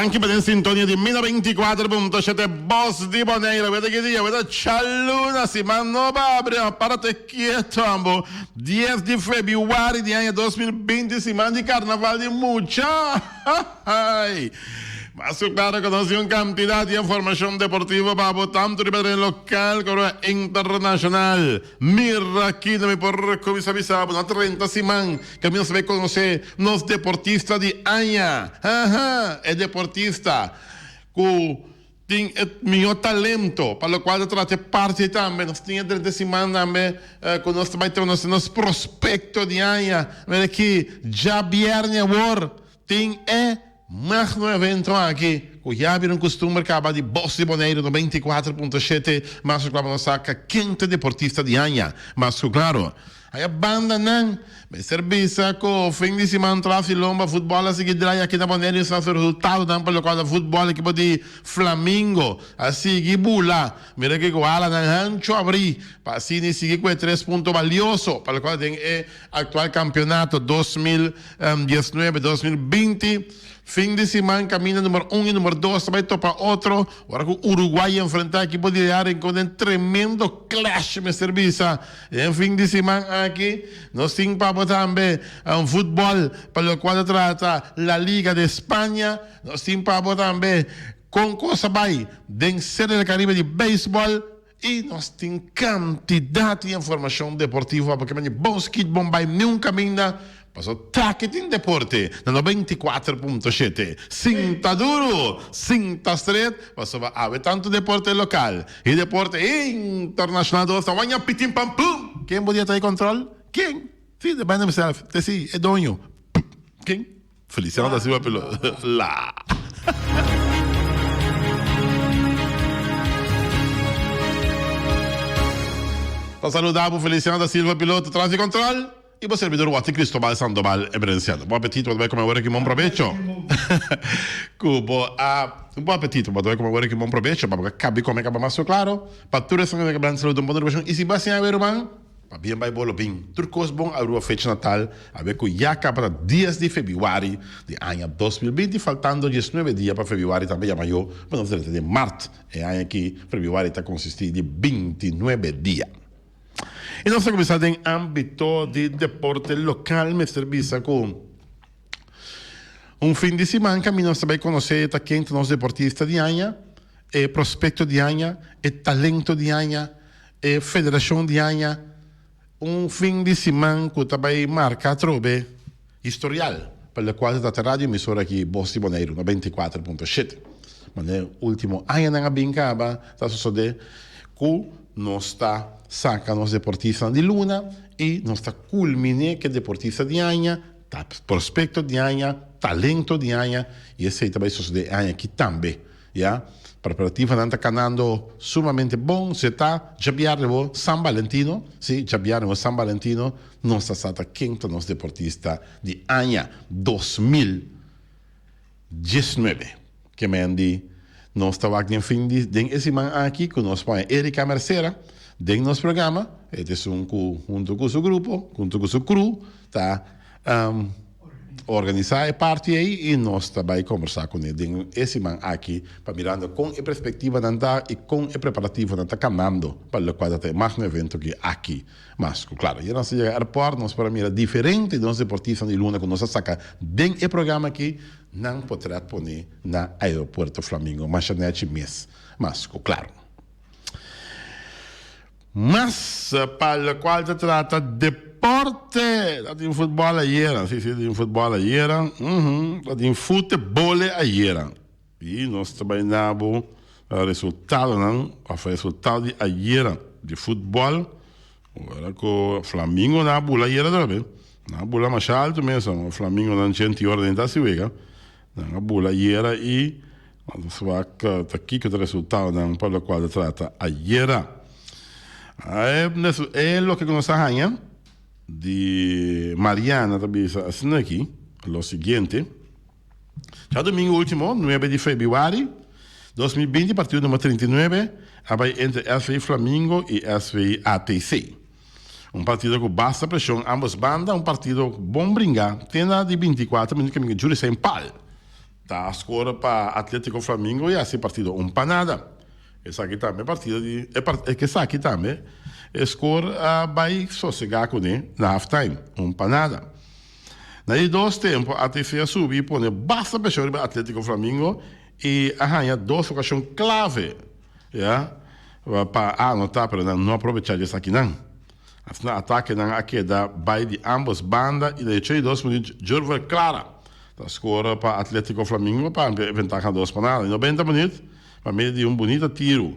Danki pa den sintonia di mi 94.7 Bos di Bonaire. Weta ki dia, weta djaluna, siman nobo a abri, párate kieto ambo. 10 di febrüari di aña 2020, siman di karnaval di mucha. Ai! Mas ku klaro ku nos tin un kantidat di informashon deportivo pa bo tantu riba tereno lokal komo internashonal. Mira aki no mi por kuminsá bisa bo na 30 siman ku mi nos bai konosé nos deportista di aña. Haha! E deportista ku tin e mihó talento pa lokual ta trata e parti tambe. Nos tin e 30 siman tambe ku nos ta bai konosé nos prospekto di aña. Mira aki djabièrnè awor. Tin e magno evento aki ku ya bira un kustumber kaba di Bos di Boneiru 94.7 mas ku klaro nos sa ka ken ta deportista di aña. Mas ku klaro aya bandanan mester bisa ku fin di siman tras di lomba futbòl a sigui drai aki na Boneiru i sa su resultadonan pa lokual ta futbòl ekipo di Flamingo a sigui bula. Mira kiko alanan hancho abrí pa asina sigui ku e tres punto balioso pa lokual den e Actual campeonato 2019, 2020, fin di siman caminda number un y number dos ta bay topa otro, ora cu Uruguay enfrenta ekipo di Real Rincon den tremendo clash mester bisa. Den fin di siman aki nos tin pa bo tambe futbol pa locual ta trata La Liga de España, nos tin pa bo tambe con cos a bay den Serie del Caribe di beisbol. I nos tin kantidat di informashon deportivo pa ke mandi bon skit bon bai niun kaminda paso taki tin deporte na 94.7. Sinta duru, sinta stret pasobra awe tantu deporte lokal i deporte internashonal dos ta waña pitin pam pum! Ken bo dia ta e kòntròl? Ken? Si, the man himself, te si, e doño. Ken? Feliciano da Silva pelo la. Ta saluda bo Feliciano da Silva piloto tras di control y bo servidor Watty Cristobal Sandoval Emerenciano. Bon apetito bo ta bai come awor aki bon probecho. Cu bo a bon apetito bo ta bai come awor aki bon probecho pa bo ka cabi come caba mas claro. Pa tur esnan cu ta branda saludo un bon duracion y si bo a siña awe ruman. Pabien bai bolo bin tur kos bon Aruba fecha natal awe ku ya kaba ta dies di febiuari di aña 2020 faltando diesnuebe dia pa febiuari tambe yama yo pa nos drenta den mart e aña aki febiuari ta konsisti di bintinuebe dia i nos ta kuminsá den ambito di deporte lokal mester bisa ku un fin di siman kaminda nos ta bai konosé ta ken ta nos deportista di aña e prospekto di aña e talento di aña. E federashon di aña un fin di siman ku ta bai marka atrobe historial pa lokual ta trata radio emisora aki Bos di Boneiru 94.7. Manera ultimo añanan a bin kaba ta sosode ku nos ta saka nos deportistanan di luna i nos ta kulminé ku e deportista di aña, ta prospekto di aña, talento di aña i esei ta bai sosode e aña aki tambe. Ya, preparativonan ta kanando sumamente bon. Si ta djabièrnè bo San Valentino, si, djabièrnè bo San Valentino, nos ta sa ta ken ta nos deportista di aña 2019. Ke men di nos ta wak den fin di den e siman aki ku nos pone Erika Mercera den nos programa. E ta esun ku huntu ku su grupo, huntu ku su crew ta Organisá e parti ei i nos ta bai kombersá kuné den e siman aki pa mirando kon e perspektivanan ta i kon e preparativonan ta kanando pa lokual ta ta e magno evento ki aki. Mas ku klaro, ya nos a yega airport nos por a mira diferente di nos deportistanan di luna ku nos a saka den e programa aki, nan potret pone na Aeropuerto Flamingo masha nechi mes. Mas ku klaro. Mas pa locual ta trata deporte, ta tin futbol ayera, si si tin futbol ayera, uhmm, ta tin futebole ayera. Y nos ta bay na bo resultadonan of resultado di ayera di futbol. Ora cu Flamingo na bula ayera tambe, na bula masha alto mes, Flamingonan djenti ora den ta haci wega. Nan a bula ayera y nos wak ta kico ta resultadonan pa locual ta trata ayera. E loke cu nos a haña di Mariana ta bisa asina aki, lo siguiente, Djadomingo ultimo, nuebe di febrüari, 2020, partido number 39 a bay entre SV Flamingo y SV ATC. Un partido ku basta preshon ambos banda, un partido bon bringa te na di 24 minuut kaminda Juricen pal. Ta score pa Atletico Flamingo y haci partido un pa nada. Esaki tambe partido di esaki tambe e score a bay sosega cune na half time, un pa nada. Na di dos tempo ATC a subi y pone basta presion riba Atletico Flamingo y a haya dos ocasion clave ya pa a anota pero nan no a probecha di esakinan. Asina atakenan a keda bai di ambos banda y na di 82 minuut Jurver Clara ta score pa Atletico Flamingo pa amplia e ventaha dos pa nada. Na di 90 minuut pa medio di un bunita tiru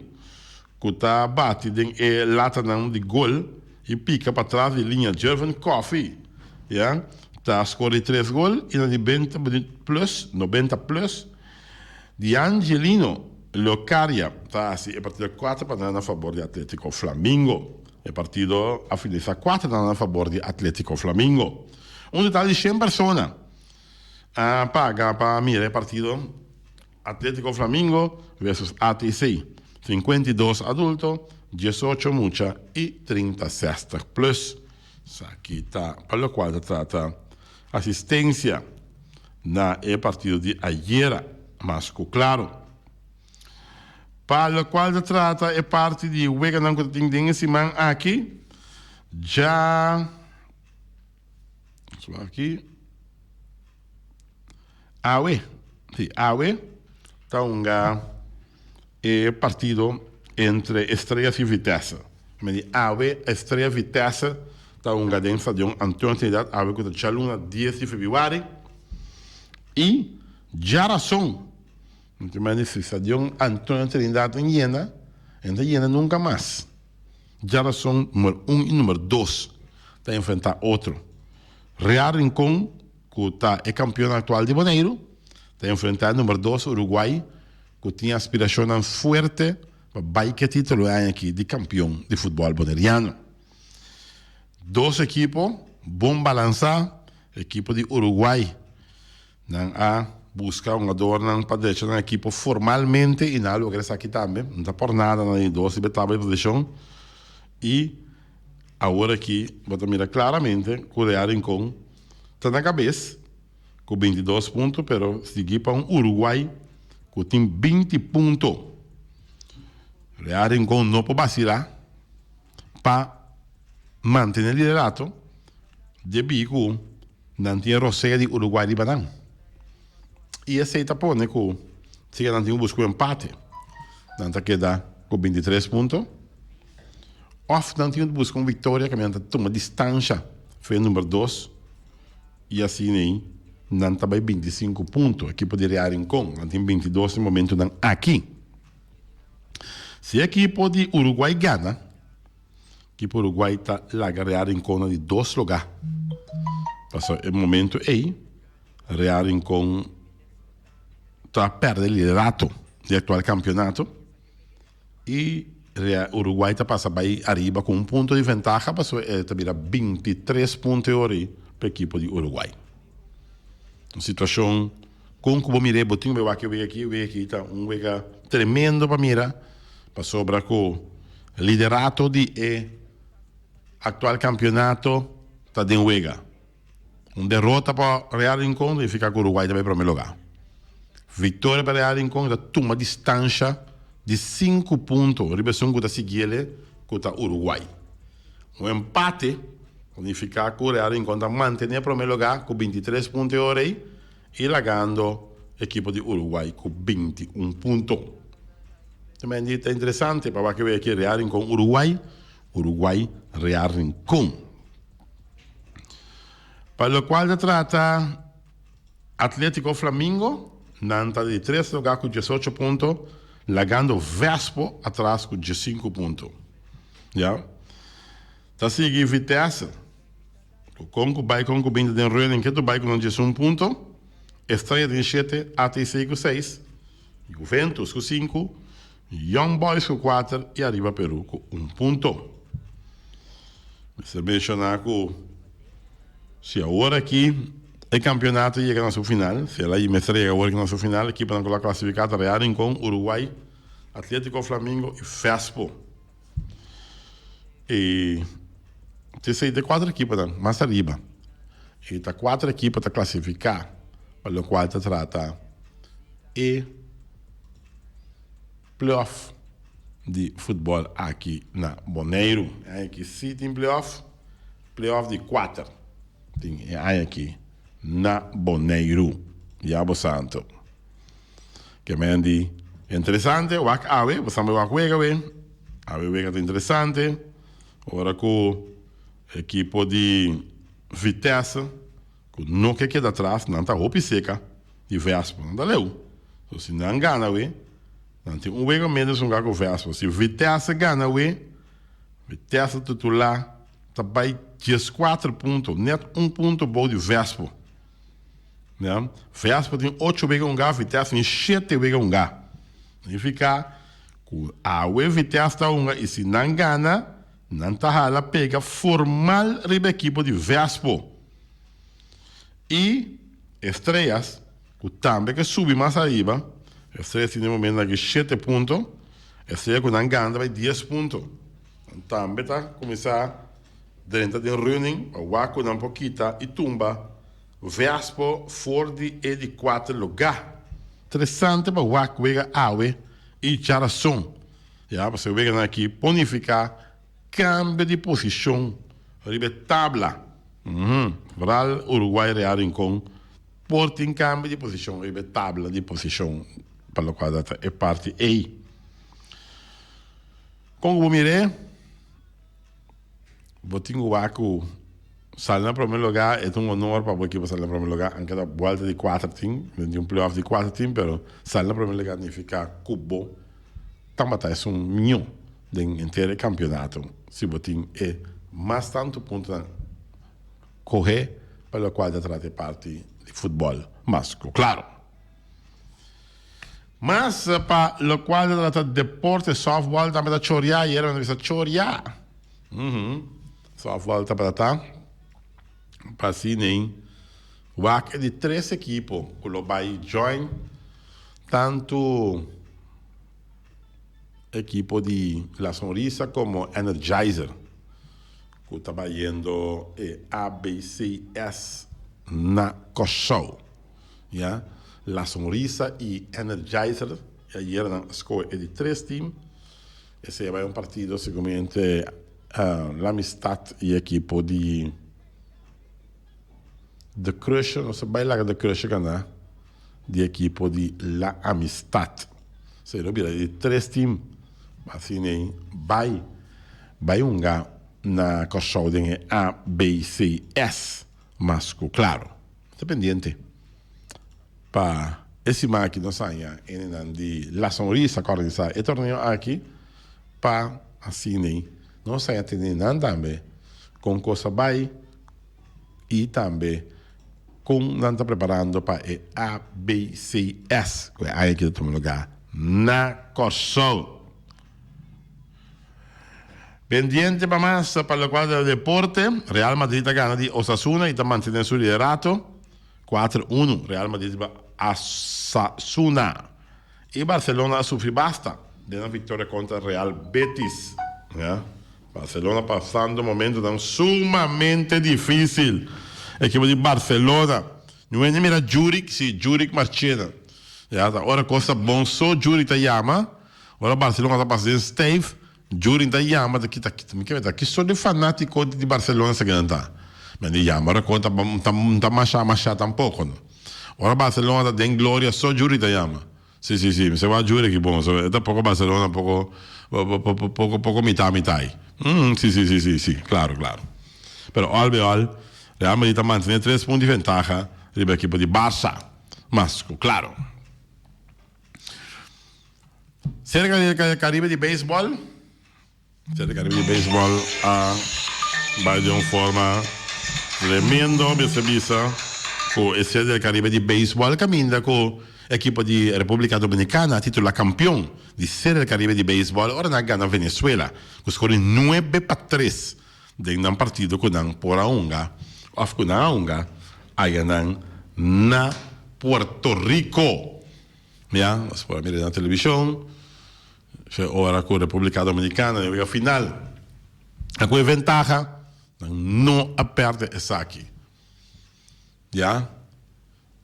cu ta bati den e latanan di gol y pica patras di liña Jervin Coffey ya ta score di tres gol y na di benta minuut plus 90 plus Diangelino Leocaria ta haci e partido cuatro pa nada na fabor di Atletico Flamingo. E partido a finalisa cuatro nada na fabor di Atletico Flamingo. Un total di shen persona a paga pa mira e partido Atletico Flamingo versus ATC. 52 adulto, 18 mucha y 30 plus. Esaki ta pa locual ta trata asistencia na e partido di ayera mas cu claro. Pa locual ta trata e parti di weganan cu ta tin den e siman aki, dja aki awe, si awe ta hunga e partido entre Estrellas y Vitesse. Men di awe Estrella Vitesse ta hunga den Stadion Antonio Trinidad awe cu ta djaluna 10 di februari y djarason men di si Stadion Antonio Trinidad ta yena e no ta yena nunca mas. Djarason numero un y numero dos ta enfrenta otro. Real Rincon cu ta e campeon actual di Boneiru ta enfrenta e numero dos Uruguay cu tin aspiracionnan fuerte pa bay cu e titulo e aña aki di campeon di futbol boneriano. Dos ekipo bon balansa, ekipo di Uruguay nan a busca hungadornan pa drecha nan ekipo formalmente y nan a logra esaki tambe, no ta por nada nan di dos riba e tabla di posicion y awor aki bo ta mira claramente cu Real Rincon ta na cabes ku 22 punto pero sigui pa un Uruguay ku tin 20 punto. Real Rincon no por basila pa mantene liderato debí ku nan tin e rosea di Uruguay riba nan. I esei ta pone ku si nan tin ku buska un empate nan ta keda ku 23 punto òf nan tin ku buska un viktoria kaminda nan ta tuma distansha for e number dos. I asina ei nan ta bai 25 punto. Ekipo di Real Rincon nan tin 22 na momentunan aki. Si ekipo di Uruguay gana, ekipo Uruguay ta laga Real Rincon na di dos lugá. Pasobra e momento ei Real Rincon ta pèrdè liderato di aktual kampionato. I Uruguay ta pasa bai ariba ku un punto di ventaha pasobra e ta bira 23 punto e ora ei pa ekipo di Uruguay. Un situashon kon ku bo mir'é bo tin ku bai wak e wega aki, e wega aki ta un wega tremendo pa mira pasobra ku liderato di e aktual kampionato ta den wega. Un derota pa Real Rincon ta nifica cu Uruguay ta bay prome lugar. Victoria pa Real Rincon ta tuma distancia di sinku punto riba esun cu ta siguiele cu ta Uruguay. Un empate ta nifica cu Real Rincon ta mantene prome lugar cu 23 punto e ora ey y lagando ekipo di Uruguay cu 21 punto. Ta interesante pa wak e wega aki Real Rincon Uruguay, Uruguay Real Rincon. Pa locual ta trata Atletico Flamingo, nan ta di tres lugar cu 18 punto, lagando Vespo atras cu 15 punto. Ya. Ta sigui Vitesse, cu con cu bay con cu bin ta den running ketu bay cu nan 11 punto, Estrella tin 7, ATC cu 6, Juventus cu 5, Young Boys ku kuater i Arriba Peru ku un punto. Mester menshoná ku si awor aki e kampionato yega na su final, si el a mester yega awor aki na su final, ekiponan ku lo a klasifiká ta Real Rincon, Uruguay, Atlético Flamingo i Fespo. I esei ta e kuater ekiponan mas ariba. I ta kuater ekipo ta klasifiká pa lokual ta trata. e playoff di futbòl aki na Boneiru. E aña aki si tin playoff, playoff di kuater tin e aña aki na Boneiru. Ya bo santo. Ke men di interesante, wak awe, bo sa wak wega we. Awe wega ta interesante. Ora ku ekipo di Vitesse ku no ke keda atras, nan ta hopi seka di Vespo, nan ta leu. So si nan gana we, nan tin un wega menos hunga ku Vespo. Si Vitesse gana we, Vitesse titulá ta bai dieskuater punto, net un punto bou di Vespo. Ya, Vespo tin ocho wega hunga, Vitesse tin shete wega hunga. Significa ku awe Vitesse ta hunga i si nan gana, Nan ta hala pega formal riba ekipo di Vespo y Estrellas cu tambe ke subi mas ariba. Estrellas tin den momento aki shete punto, Estrellas cu nan gana ta bay dies punto. Nan tambe ta cuminsa drenta den running pa wak cu nan por kita y tumba Vespo for di e di cuater lugar. Interesante pa wak wega awe y djarason. Ya, pasobra e weganan aki por nifiká kambio di posishon riba e tabla. Vooral Uruguay Real Rincon por tin kambio di posishon riba e tabla di posishon pa lokual ta e parti ei. Kon ku bo mir'é? Bo tin ku wak ku sali na prome lugá e ta un honor pa bo ekipo sali na prome lugá anke ta buelta di kuater tim den un playoff di kuater tim pero sali na prome lugá nifiká ku bo tabata esun mihó den henter e kampeonato si bo tin e mas tantu puntonan kohe pa lokual ta trata e parti di futbòl mas ku klaro. Mas pa lokual ta trata deporte softball tambe ta choria ayera mi ta bisa choria softball tabata ta pa asina wak e di tres ekipo ku lo bai join tantu ekipo di La Sonrisa komo Energizer ku ta bayendo e ABCS na Kòrsou. Ya, La Sonrisa y Energizer y ayer nan a scoge e di tres team. Esey a bay un partido seguramente La Amistad y ekipo di The Crusher, nos a bay laga The Crusher gana di ekipo di La Amistad. Esey lo bira e di tres team asina ey bay bay hunga na Kòrsou den e ABCS mas ku klaro. Ta pendiente pa e siman aki nos haña enenan di La Sonrisa ku a organisá e torneo aki pa asina nos haña tene nan tambe kon kos a bai i tambe kon nan ta preparando pa e ABCS ku e aña aki ta tuma lugá na Kòrsou. Pendiente pa mas pa locual ta deporte, Real Madrid ta gana di Osasuna y ta mantene su liderato, kuater unu, Real Madrid riba Asasuna. Y Barcelona a sufri basta den nan victoria contra Real Betis. Barcelona pasando momentonan sumamente dificil. Ekipo di Barcelona, nu hende mira Juric, si Juric Marchena. Ya ta ora cos ta bon so Juric ta yama. Ora Barcelona ta pasa den stijf, Jurin ta yama ta kita kita mi ke ta ki sort di fanatico di Barcelona esaki nan ta? Mi a di yama ora con ta ta masha masha tampoco no. Ora Barcelona ta den gloria so Jurin ta yama. Si si si mi sa wak Jurin aki bon so e ta poco Barcelona poco poco poco mita mita ai. Si si si si si claro claro. Pero al be al Real Madrid ta mantene tres punto di ventaha riba ekipo di Barca mas cu claro. Cerca di Caribe di Baseball, Serie Caribe di Baseball a bai den un forma tremendo, mester bisa cu e Serie del Caribe di Baseball caminda cu ekipo di Republica Dominicana a titula campeon di Serie del Caribe di Baseball ora nan a gana Venezuela cu score di nuebe pa tres den nan partido cu nan por a hunga of cu nan a hunga ayanan na Puerto Rico. Ya, nos por a mira na television, fe ora cu Republica Dominicana den wega final a cu e ventaha, nan no a perde esaki. Ya,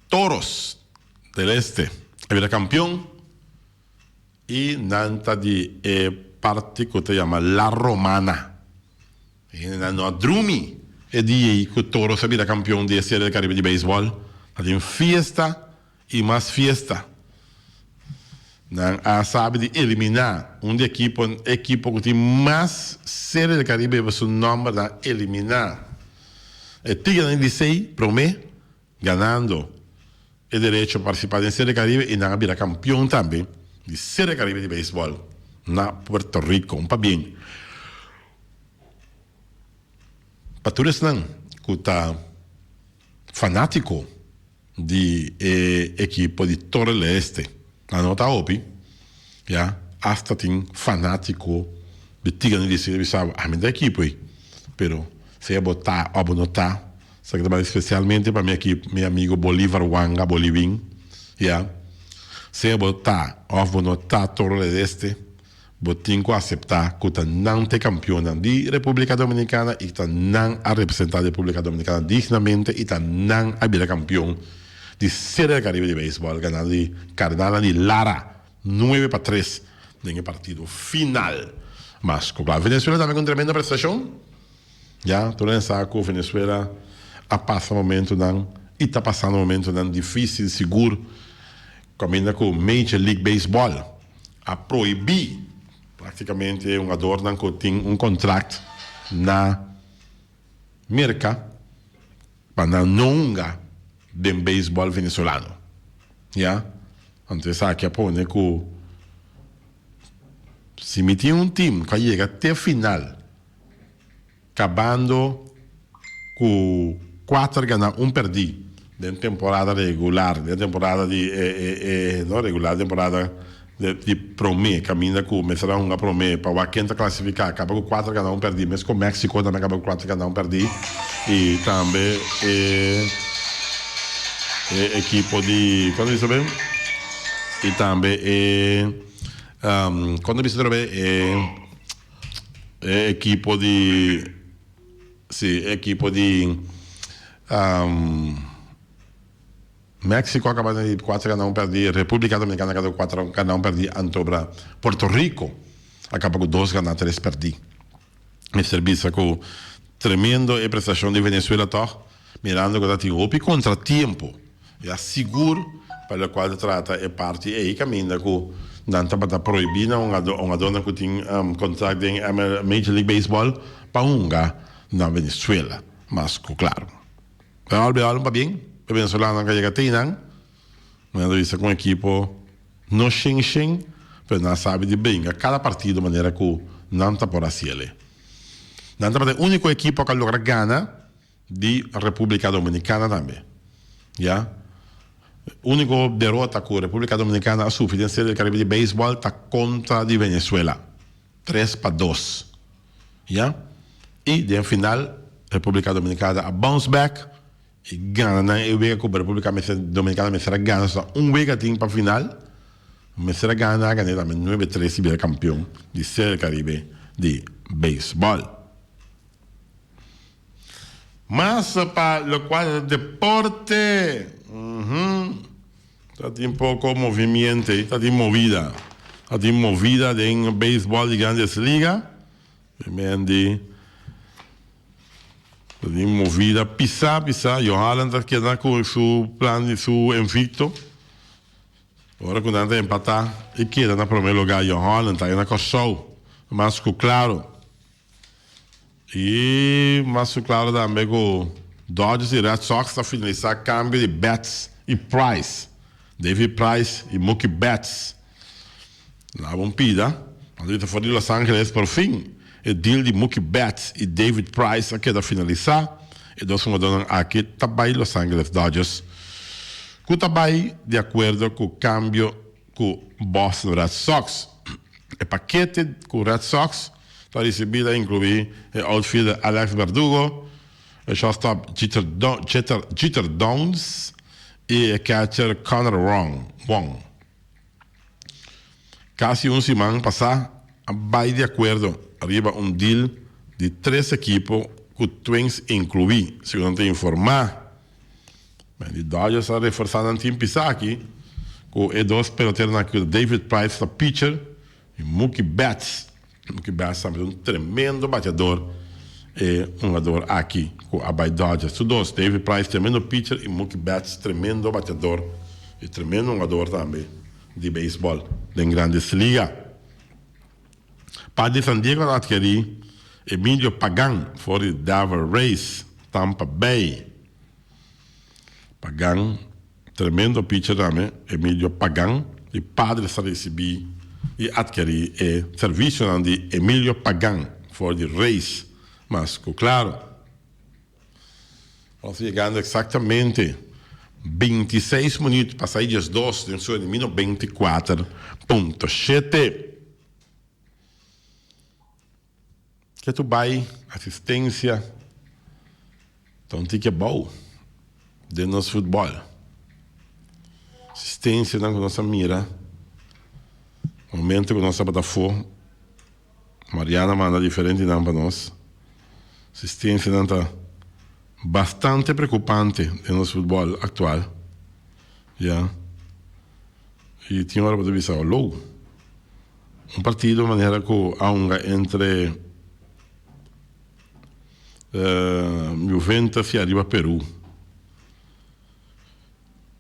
Toros del Este. A bira kampion i nan ta di e parti ku ta yama La Romana. E hendenan no a drumi e dia ei ku Toros a bira kampion di e Serie del Caribe di beisbòl. Ta tin fiesta i mas fiesta. Nan a sabi di eliminá un di ekipo, ekipo ku tin mas Serie del Caribe riba su nòmber nan a eliminá e Tigrenan di Licey promé, ganando e derecho pa partisipá den Serie del Caribe i nan a bira kampion tambe di Serie del Caribe di beisbòl na Puerto Rico. Un pabien pa tur esnan ku ta fanátiko di e ekipo di Torre del Este. Nan no ta hopi, ya, hasta tin fanátiko di Tigre di Licey ta bisa bo, ami ta ekipo ei, pero sea bo ta o bo no ta, esaki ta bai spesialmente pa mi ekipo, mi amigo Bolivar Wanga Bolivin, ya, sea bo ta of bo no ta Torre del Este, Bo tin ku aseptá ku ta nan ta e kampionnan di Repúblika Dominikana i ta nan a representá Repúblika Dominikana dignamente i ta nan a bira kampion di Serie del Caribe di beisbòl ganando di Cardenalnan di Lara 9-3 den e partido final. Mas ku kla Venezuela tambe ku un tremendo prestashon. Ya tur hende sa ku Venezuela a pasa momentunan i ta pasando momentunan difísil sigur kaminda ku Major League Baseball a prohibí práktikamente e hungadornan ku tin un kontrakt na Merka pa nan no hunga den beisbòl venezolano. Ya, anto esaki a pone ku si mi tin un tim ku a yega te final Kabando ku kuater ganá un pèrdí den temporada regular, den temporada di e no regular, temporada di promé kaminda ku mester a hunga promé pa wak ken ta klasifiká, kaba ku kuater ganá un pèrdí, mes ku Mexico tambe a kaba ku kuater ganá un pèrdí i tambe e e ekipo di kon ta bisa ben? I tambe e kon ta bisa atrobe e. E ekipo di si e ekipo di Mexico a kaba di kuater gana un pèrdí, Repúblika Dominikana a kaba di kuater gana un pèrdí, antobra Puerto Rico a kaba ku dos gana tres pèrdí. Mester bisa ku tremendo e prestashon di Venezuela tòg, mirando ku ta tin hopi kontratiempo. Ya sigur pa lokual ta trata e parti ei kaminda ku nan tabata prohibí na hungadónan ku tin kontrakt den Major League Baseball pa hunga na Venezuela. Mas ku klaro. Pero al bihòl un pabien pa e venezolanonan ku a yega te einan. Nan ta bisa ku un ekipo no shen shen pero nan sabi di bringa kada partido manera ku nan ta por hasiel. Nan tabata e úniko ekipo ku a logra gana. Di Republica Dominicana tambe. Ya. Unico derota cu Republica Dominicana a sufri den Serie del Caribe di beisbol ta contra di Venezuela. 3-2. Ya. Y den final Republica Dominicana a bounce back y gana nan e wega cu Republica Dominicana mester a gana. So ta un wega tin pa final. Mester a gana, a gana tambe 9-3 y bira campeon di Serie del Caribe di beisbol. Mas pa locual ta deporte, uhum, ta tin poco movimiento ey, ta tin movida, ta tin movida den baseball di Grandes Liga, Mendy, ta tin movida pisa pisa, Johalan ta keda cu su plan di su invicto, ora cu nan ta empata y keda na prome lugar, Johalan ta na Corsou, mas cu claro. I mas ku klaro tambe ku Dodgers i Red Sox ta finalisá kambio di Betts i Price. David Price i Mookie Betts laba un pida. Nan ta for di Los Angeles por fin e deal di Mookie Betts i David Price a keda finalisá. E dos hungadónan aki ta bai Los Angeles Dodgers ku ta bai di akuerdo ku kambio ku Boston Red Sox. E pakete ku Red Sox ta risibí ta inkluí e outfielder Alex Verdugo, e shortstop Jeter Jeter Downs i e catcher Connor Wong. Kasi un siman pasá a bai di akuerdo riba un deal di tres ekipo ku Twins inkluí, segun nan ta informá. Di Dodgers a reforsá nan tim pisá aki Ku e dos peloteronan aki ku ta David Price ta pitcher i Mookie Betts. Mookie Betts tambe ta un tremendo bateador e hungador aki ku a bai Dodgers. Tur dos, David Price tremendo pitcher i Mookie Betts tremendo bateador i tremendo hungador tambe di beisbòl den Grandes Liga. Padre San Diego a adkerí Emilio Pagan for di Devil Rays, Tampa Bay. Pagan, tremendo pitcher tambe, Emilio Pagan, di Padres a risibí i adkerí e servisionan di Emilio Pagan for di Rays, mas ku klaro. Nos ta yegando eksaktamente 26 minuut pa sai 12 den su elimino 24.7. Ke tu bai asistencia ta un tiki abou den nos futbol. Asistencianan ku nos a mira momento ku nos tabata afo, Mariana manda diferentenan pa nos. Asistencianan ta bastante preocupante den nos futbol actual. Ya. Y tin ora bo ta bisa, Olou. Un partido manera cu a hunga entre Juventus y Arriba Peru.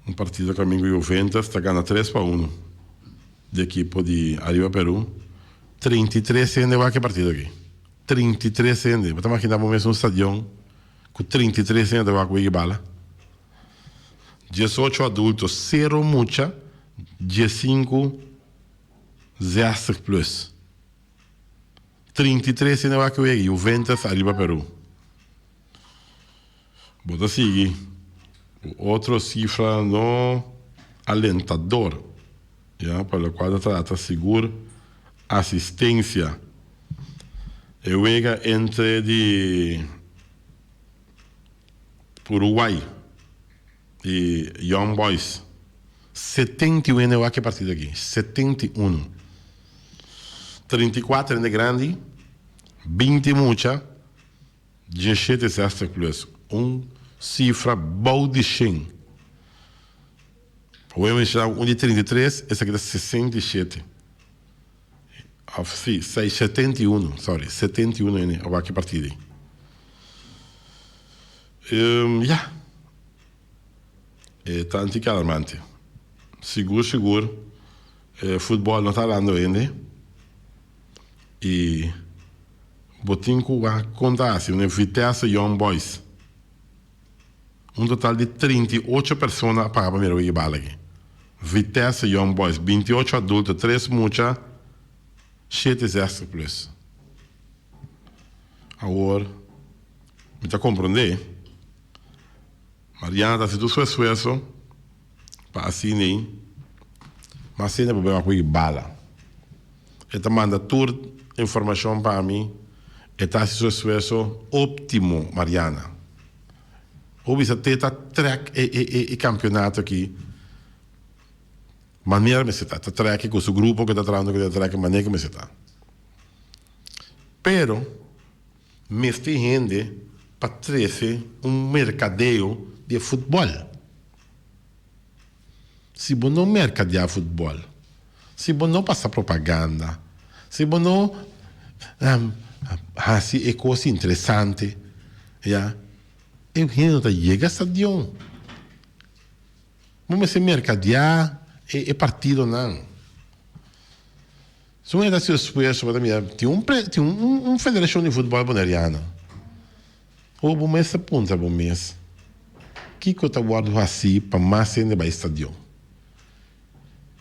Un partido caminda cu Juventus ta gana tres pa uno di ekipo di Arriba Peru. 33 hende wak e partido aki. 33 hende. Bo ta makina bo mes un stadion cu 33 hende ta wak wega bala? 18 adulto, cero mucha, 15 zestig plus. 33 hende wak wega Juventus ariba Peru. Bo ta sigui ku otro sifra no alentador, ya, pa lokual ta trata sigur asistensia. E wega entre di Uruguay i Young Boys. 71 hende wak e partido aki. 71. 34 hende grandi, 20 mucha, 17 zestig plus. Un sifra bou di shen. Bo a menshoná un di 33, esaki ta 67. Of si, seis, 71, sorry, 71 hende a wak e partido ei. Ya. E ta anti alarmante. Sigur sigur e futbol no ta halando hende y bo tin cu wak con ta haci un Vitesse Young Boys. Un total di 38 persona a paga pa mira wega bala aki. Vitesse Young Boys, 28 adulto, 3 mucha, 7 zestig plus. Awor mi ta comprende. Mariana ta hasi tur su esfuerso pa asina ei mas hende por beba ku bala. E ta manda tur informashon pa mi, e ta hasi su esfuerso optimo Mariana. Bo bisa te ta trek e kampionato aki manera mester ta, ta trek ku su grupo ku ta trahando ku ta trek manera ku mester ta. Pero. Mester hende pa trece un mercadeo di e futbol. Si bo no mercadea futbol, si bo no pasa propaganda, si bo no haci e cos interesante, ya, e hende no ta yega stadion. Bo mester mercadea e partidonan. Su hende ta haci esfuerso pa ta mira tin un pre tin un un federacion di futbol boneriano. Ho bo mes ta puntra bo mes kico ta wordo haci pa mas hende bay stadion?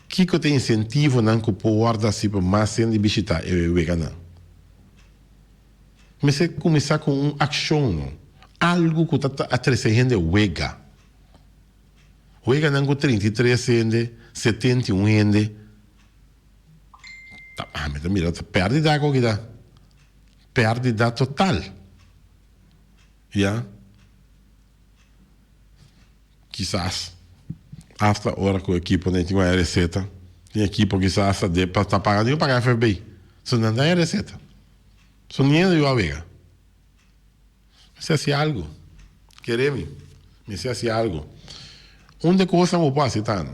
Kico ta e incentivonan cu por wordo haci pa mas hende bishita e weganan? Mester cuminsa cu un accion no, algo cu ta ta trece hende wega. Weganan cu 33 hende, 71 hende. Ta ami ta mira ta perdida ku kita. Perdida total. Ya. Kisas hasta ora ku ekiponan tin un reseta, tin ekipo kisas hasta de pa ta paga tin ku paga FFB. So nan ta haña reseta. So ni hende yu a wega. Mester hasi algu. Kere mi. Mester hasi algu. Un de kosnan ku bo por hasi ta.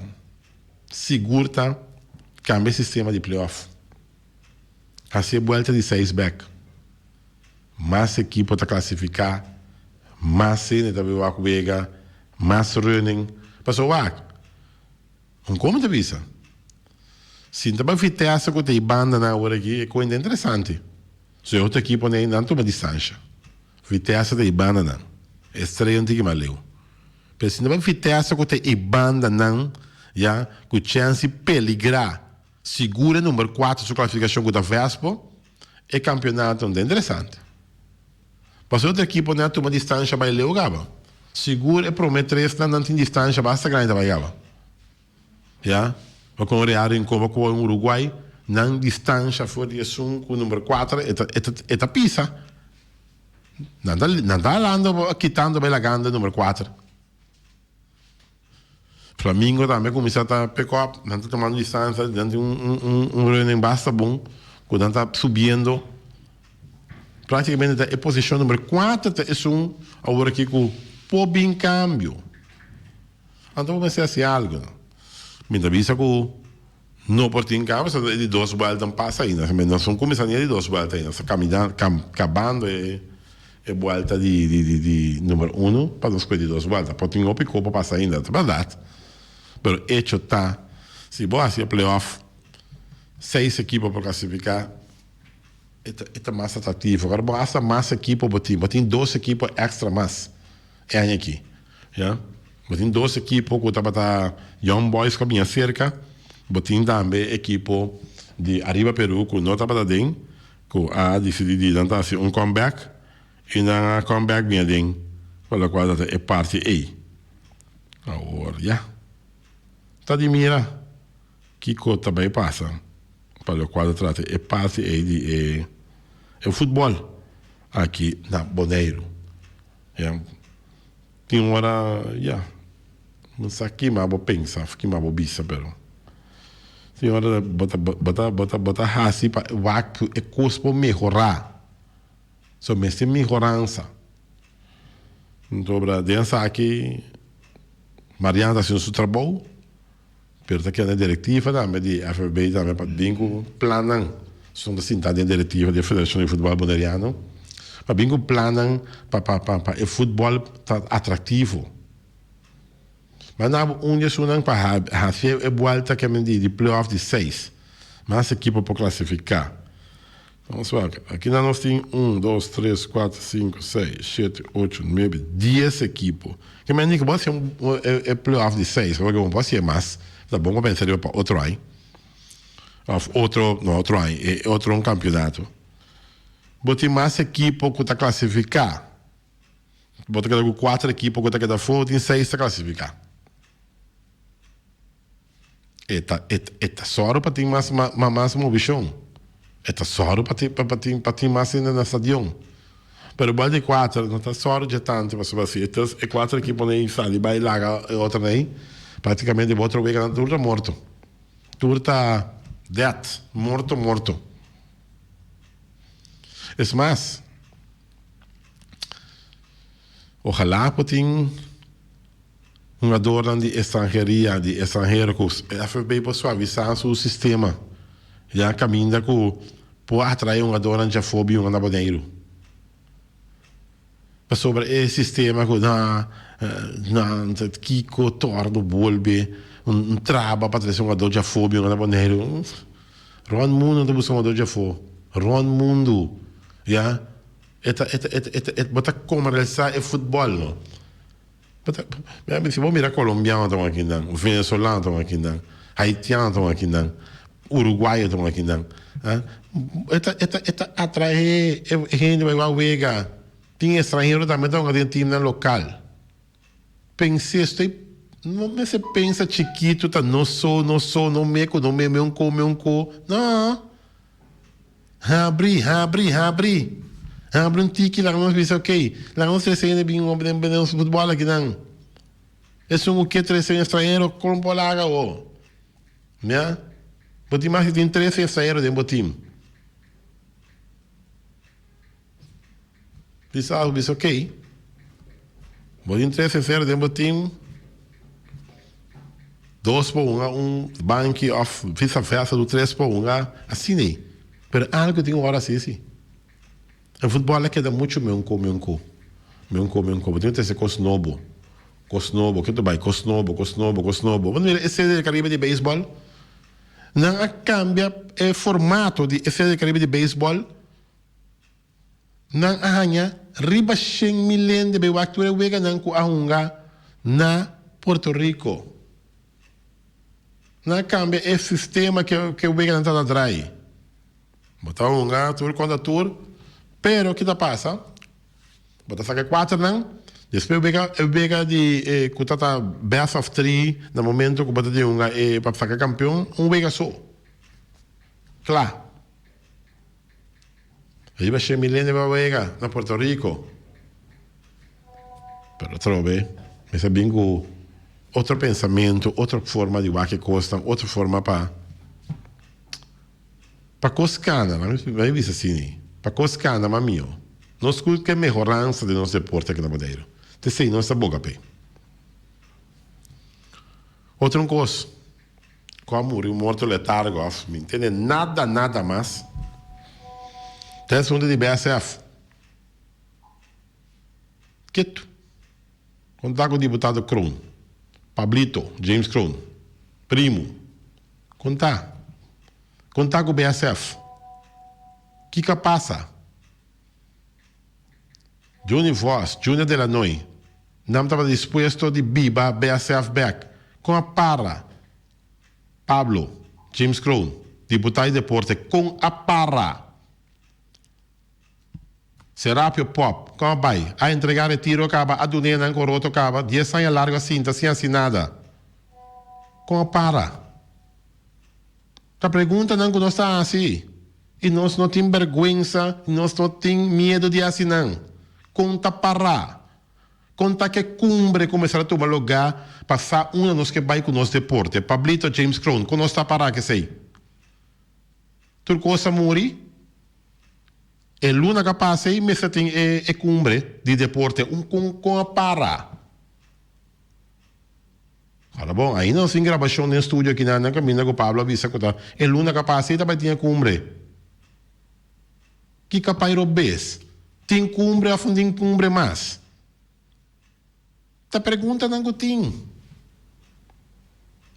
Sigur ta kambia e sistema di playoff. Hasi e buelta di seis bek. Mas ekipo ta klasifiká, mas hende ta bin wak wega, mas running. Pasobra wak, un kon mi ta bisa, si ta bai Vitesse ku ta e bandanan awor aki, e kuenta interesante. So e otro ekiponan ei nan tuma distansha. Vitesse ta e bandanan, Estrella un tiki mas leu. Pero si ta bai Vitesse ku ta e bandanan ya ku chèns di peligrá sigur e number kuater su klasifikashon ku ta Vespo, E campeonato no ta interesante. Pasobra otro ekiponan a tuma distancia bai leu gaba. Sigur e prome tresnan nan tin distancia basta grandi ta bai gaba. Ya, bo con Real Rincon bo con Uruguay nan distancia for di esun cu number cuater e ta e ta e ta pisa. Nan ta nan ta halando kitando bai lagando e number cuater. Flamingo tambe a cuminsa ta pick up, nan ta tomando distancia, nan tin un un running basta bon cu nan ta subiendo. Practicamente ta e posicion number cuater ta esun awor aki cu por bin cambio. Anto bo mester haci algo. Mi ta bisa cu no por tin cambio pasobra e di dos buelta no pasa ainda. Nos no cuminsa ni e di dos buelta ainda, nos ta caminando, cabando e. E buelta di di di number uno pa nos kue di dos buelta. Por tin hopi kopa pasa ainda, ta bèrdat. Pero echo ta, si bo hasi e playoff, seis ekipo por klasifiká, e ta e ta mas atraktivo. Ora bo hasta mas ekipo bo tin, bo tin dos ekipo èkstra mas e aña aki, ya. Bo tin dos ekipo ku tabata Young Boys ku a bini aserka, bo tin tambe ekipo di Ariba Peru ku no tabata den. Ku a disidí di nan ta hasi un comeback i nan a comeback bin aden pa lokual ta e parti ei. Awor ya ta di mira kiko ta bai pasa pa lokual ta trata e parti ei di e e futbòl aki na Boneiru. Ya tin ora ya no sa kima bo pensa of kima bo bisa pero. Señor bo ta bo ta bo ta bo ta hasi pa wak ku e kos por mehorá. So mester mehoransa. Sobra den esaki Mariana ta hasiendo su trabou, pero ta keda direktiva tambe di FFB tambe pa bin ku plannan. Esun ta sinta den direktiva di e Federashon di Futbòl Boneriano pa bin ku plannan pa pa pa e futbòl ta atraktivo. Manda bo un di esunnan pa haci e buelta ke men di di playoff di seis mas ekipo por clasifica. Vamos wak, aki nan nos tin un, dos, tres, cuatro, cinco, seis, shete, ocho, nuebe, dies ekipo. Ke men di ke bo haci e playoff di seis, pasobra bo por haci e mas, ta bon pa pensa riba pa otro aña, of otro, no otro aña, e otro un campeonato. Bo tin mas ekipo cu ta clasifica. Bo ta keda ku kuater ekipo ku ta keda afó, tin seis ta klasifiká. E ta e e ta sòru pa tin mas mas movishon. E ta sòru pa tin pa tin pa tin mas hende na stadion. Pero igual di kuater no ta sòru dje tantu pasobra si e e kuater ekiponan ei sali bai laga e otronan ei, praktikamente bo otro weganan tur ta morto. Tur ta dead, morto morto. Es mas. Ojalá por tin hungadornan di estranheria, di estranhero ku FFB por suavisá su sistema ya kaminda ku por atraé hungadornan djafó bin hunga na Boneiru. Pasobra e sistema ku na na kiko tòrdu bolbe un traba pa trese hungador djafó bin hunga na Boneiru. Rònt mundu nan ta buska hungador djafó. Rònt mundu. Ya. E ta, e ta, e ta, e ta, e bo ta komersialisá e futbòl, no. Bo ta, mi a si bo mira kolombiano ta wak akinan, venezolano ta wak akinan, haitiano ta wak akinan, uruguayo ta wak akinan, ah. E ta, e ta, e ta atraé e hende pa bai wak wega. Tin estranhero tambe ta wak den timnan lokal. Pens'é, estoy, no mester pensa chikitu ta nos so, nos so, no me ku no me, me un ko, me un ko. No. Habri, habri, habri. Habri un tiki laga nos bisa ok, laga nos trese hende bin den den nos futbòl akinan. Esun ku ke trese un estranhero kon por laga awo? Ya. Bo tin mas di tin trese estranhero den bo tim. Bisa bo bisa ok. Bo tin trese estranhero den bo tim. Dos por hunga un banki of visa versa du tres por hunga asina ei. Pero algo tin ora así si. En futbol a keda mucho meunco meunco. Meunco meunco. Bo tin ku trese kos nobo. Kos nobo. Ke ta bai? Kos nobo, kos nobo, kos nobo. Bo mira e Serie del Caribe di beisbol. Nan a kambia e formato di e Serie del Caribe di beisbol. Nan a haña riba shen mil hende bai wak tur e weganan ku a hunga na Puerto Rico. Nan a kambia e sistema ku e weganan ta ta drai. Bo ta hunga tur kontra tur, pero ki ta pasa? Bo ta saka e kuaternan, despues wega e wega di e ku ta ta best of three na momento ku bo ta tin hunga e pa saka kampeon, un wega so. Kla. Riba shen mil hende pa wega na Puerto Rico. Pero atrobe mester bin ku otro pensamentu, otro forma di wak e kosnan, otro forma pa pa kos kana. Mi bisa asini, pa kos kana mas mihó. Nos ku ke mehoransa den nos deporte aki na Boneiru. Ta esei nos ta boga p'e. Otro un kos. Cu a muri un morto letargo of mi ntende nada nada mas ta e asunto di BSF. Ketu. Conta cu diputado Kroon, Pablito, James Kroon, primo. Conta. Conta cu BSF. Kico a pasa? Juni Vos, Junior Delanoy, nan tabata dispuesto di biba BSF bek. Kon a para? Pablo, James Kroon, diputado di deporte, kon a para? Serapio Pop, kon a bai? A entrega retiro kaba, a dun'é nan koroto kaba, dies aña largo a sinta sin hasi nada. Kon a para? Ta preguntanan ku nos ta hasi i nos no tin bèrgwensa i nos no tin miedu di hasi nan. Kon ta pará? Kon ta ke kumbre ku mester a tuma lugá pa sa unda nos ke bai ku nos deporte? Pablito James Kroon, kon nos ta pará kesei? Tur kos a muri? E luna ku a pasa ei mester tin e kumbre di deporte. Un kon kon a para? Ora bon, ainda nos tin grabashon den studio aki nan kaminda ku Pablo a bisa ku ta e luna ka pasa ei ta bai tin e kumbre. Kiko a pai robes? Tin kumbre òf no tin kumbre mas? Ta preguntanan ku tin.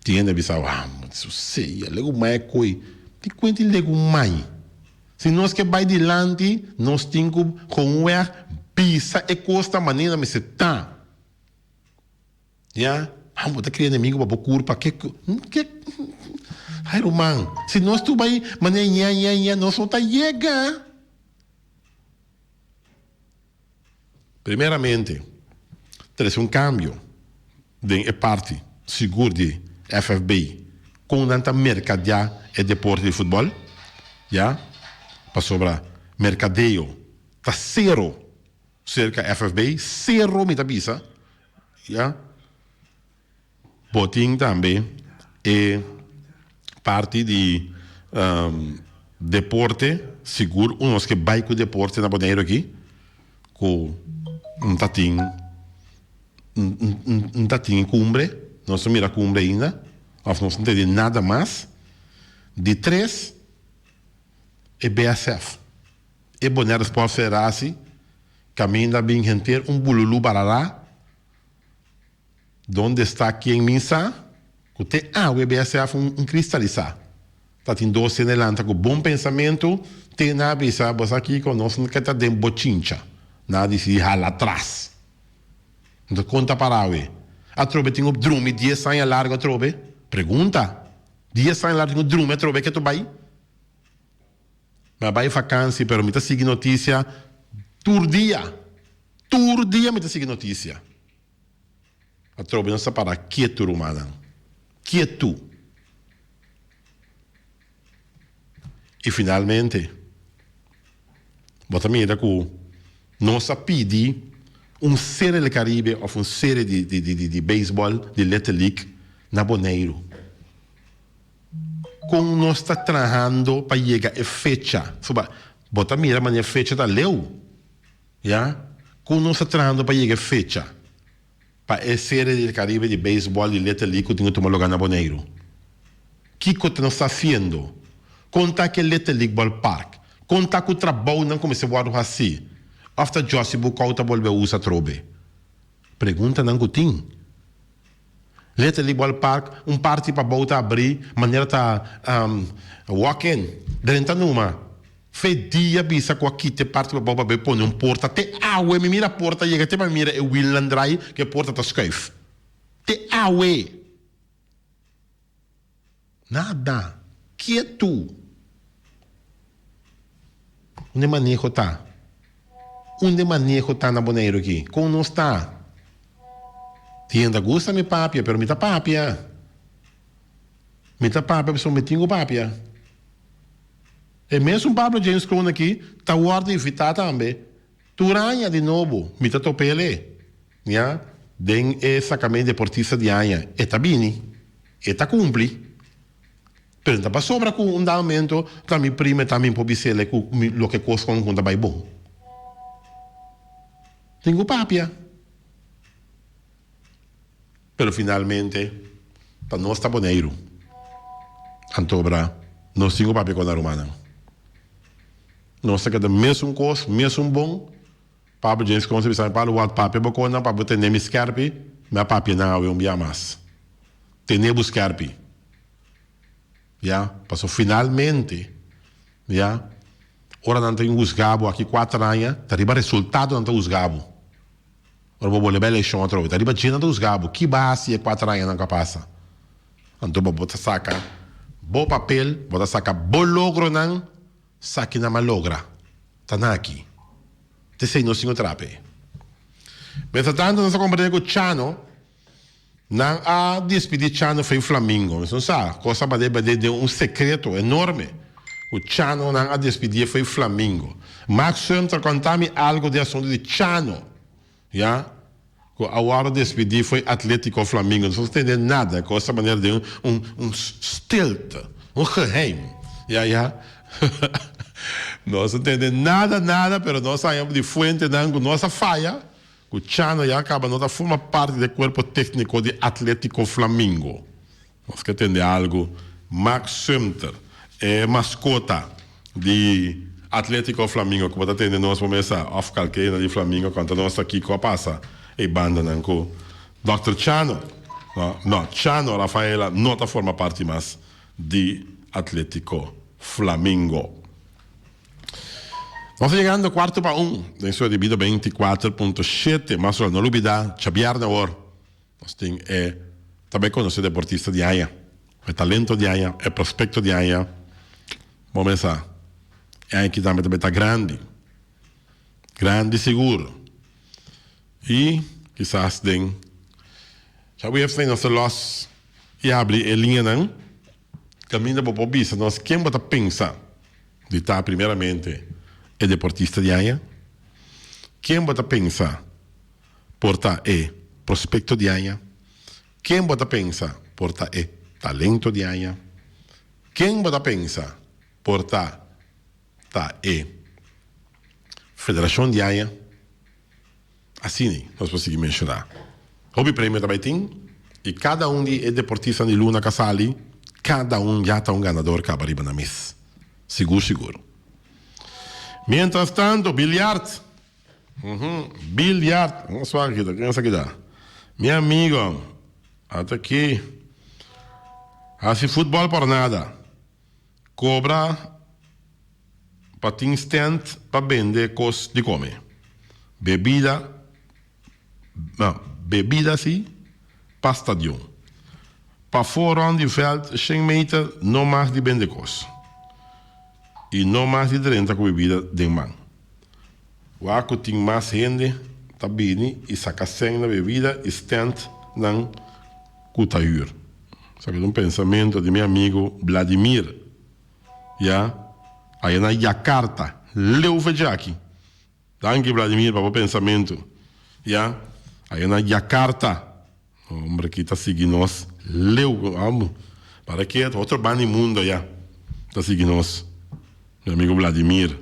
Tin hende a bisa, ah, su sea, legu mai a koi. Di kuenti legu mai? Si nos ke bai dilanti, nos tin ku gewoonweg bisa e kos ta manera mester ta. Ya, amo bo ta cria enemigo pa bo curpa, ke ke Ay ruman, si nos tur bay manera ña ña ña nos no ta yega. Primeramente, trece un cambio den e parti sigur di FFB con nan ta mercadea e deporte di futbol, ya, pasobra mercadeo ta cero Cerca FFB, cero mi ta bisa, ya. Bo tin tambe e parti di deporte, sigur un nos ke bai ku deporte na Boneiru aki, ku no ta tin, no ta tin cumbre, nos no mira cumbre ainda, of nos no tende nada mas. Di tres, e BSF. E Bonaire Sport Federatie caminda bin henter un bululu barara donde sta quien min sa cu te awe BSF un cristalisa ta tin dos hende lanta cu bon pensamento te na bisa bo sa kico nos no ke ta den bochincha na dicidi hala atras entonces con ta para awe atrobe tin cu drumi dies aña largo atrobe pregunta dies aña largo tin cu drumi atrobe ke ta bay. Mi a bai vakansi pero mi ta sigui notisia tur dia. Tur dia mi ta sigui notisia. Atrobe nos ta para ketu rumannan. Ketu. I finalmente bo ta mira ku nos a pidi un Serie del Caribe of un serie di di di beisbòl di Little League na Boneiru. Kon nos ta trahando pa yega e fecha? Soba, bo ta mira manera fecha ta leu, ya? Kon nos ta trahando pa yega e fecha? pa e Serie del Caribe di beisbòl di Little League ku tin ku tuma lugá na Boneiru? Kiko ta nos ta hasiendo? Kon ta ku e Little League Ballpark? Kon ta ku trabounan ku mester wòrdu hasí? Òf ta Jossy Bucau ta bolbe usa atrobe? Preguntanan ku tin. Little League Ballpark, un parti pabou ta abrí manera ta walk in, drenta numa. Fe dia bisa ku a kita e parti pabou pa bay pone un porta. Te awe mi mira porta yega te pa mi mira e wielnan draai ku e porta ta skuif. Te awe! Nada. Ketu. Unda e maneho ta? Unda e maneho ta na Boneiru aki? Kon nos ta? Tin hende ta gusta mi papia, pero mi ta papia. Mi ta papia pasobra mi tin ku papia. E mesun Pablo James Kroon aki ta wòrdu invitá tambe tur aña di nobo. Mi ta top'el. Ya, den e sacamento deportista di aña e ta bini, e ta cumpli, pero no ta pasobra cu un dado momento ta mi prima e ta mi por bisele cu mi loke cos con cu ta bay bon. Tin cu papia. Pero finalmente ta nos ta Boneiru. Antobra nos tin cu papia con Arubanan. Nos ta keda mesun cos, mesun bon. Pablo James Conce bisa mi Pablo wak papia bo con nan pa bo tene mi skerpi, mi a papia nan awe un bia mas. Tene bo skerpi. Ya, paso finalmente, ya, ora nan ta husga bo aki cuater aña, ta riba resultado nan ta husga bo. Ora bo bolbe eleccion atrobe, ta riba dje nan ta husga bo, ki bo a haci e cuater añanan cu a pasa? Anto bo ta saca bo papel, bo ta saca bo logronan. Sa ki nan a logra ta na aki. T'esei nos tin ku trape. Mientras tanto nos a komprende ku Chano, nan a despidi Chano fei Flamingo. Nos no sa, kos a bade bade den un sekreto enorme ku Chano nan a despidie fei Flamingo. Max Sumter konta mi algo den asunto di Chano, ya, ku a wòrdu despidi fei Atletico Flamingo. Nos no tende nada, kos ta manera den un un stilte, un geheim, ya ya. Nos no tende nada nada, pero nos haña di fuentenan ku nos a faya ku Chano ya kaba no ta forma parti di e kuerpo tékniko di Atletico Flamingo. Nos ke tende algu. Max Sumter, e maskota di Atletico Flamingo ku bo ta tende nos bo mesa òf kalke hende di Flamingo konta nos ta kiko a pasa e bandanan ku Dòkter Chano, no, no, Chano Rafaela no ta forma parti mas di Atletico Flamingo. Nos ta yegando kuarto pa un den su di bida 24.7 mas no lubida djabièrnè awor nos tin e ta bai konosé deportista di aña, e talento di aña, e prospecto di aña. Bo mesa e aña aki tambe ta bai ta grandi, grandi sigur. I kisas den djabièrnè nos ta lòs i habri e liñanan. Caminda bo por bisa nos ken bo ta pensa di ta primeramente e deportista di aña? Ken bo ta pensa por ta e prospecto di aña? Ken bo ta pensa por ta e talento di aña? Ken bo ta pensa por ta ta e federacion di aña? Asina nos por sigui menshoná. Hopi premio ta bai tin i kada un di e deportistanan di luna ka sali, kada un ya ta un ganador kaba riba nan mes. Sigur sigur. Mientras tanto, bilyart. Bilyart. Nos wak aki ta, ken esaki ta? Mi amigo, ata aki. Hasi futbòl por nada. Kobra pa tin stand pa bende kos di kome. Bebida, no, bebida si pa stadion. Pafó rond di veld shen meter no mag di bende kos. I no mag di drenta ku bebida den man. Wak ku tin mas hende ta bini i saka sèn na bebida i stand nan ku ta hür. Esaki ta un pensamentu di mi amigu Bladimir. Ya, aya na Yakarta, leu fe djaki. Danki Bladimir pa bo pensamentu. Ya, aya na Yakarta. Hombre aki ta sigui nos leu, amo. Para ke otro banda di mundo aya ta sigui nos. Mi amigu Bladimir,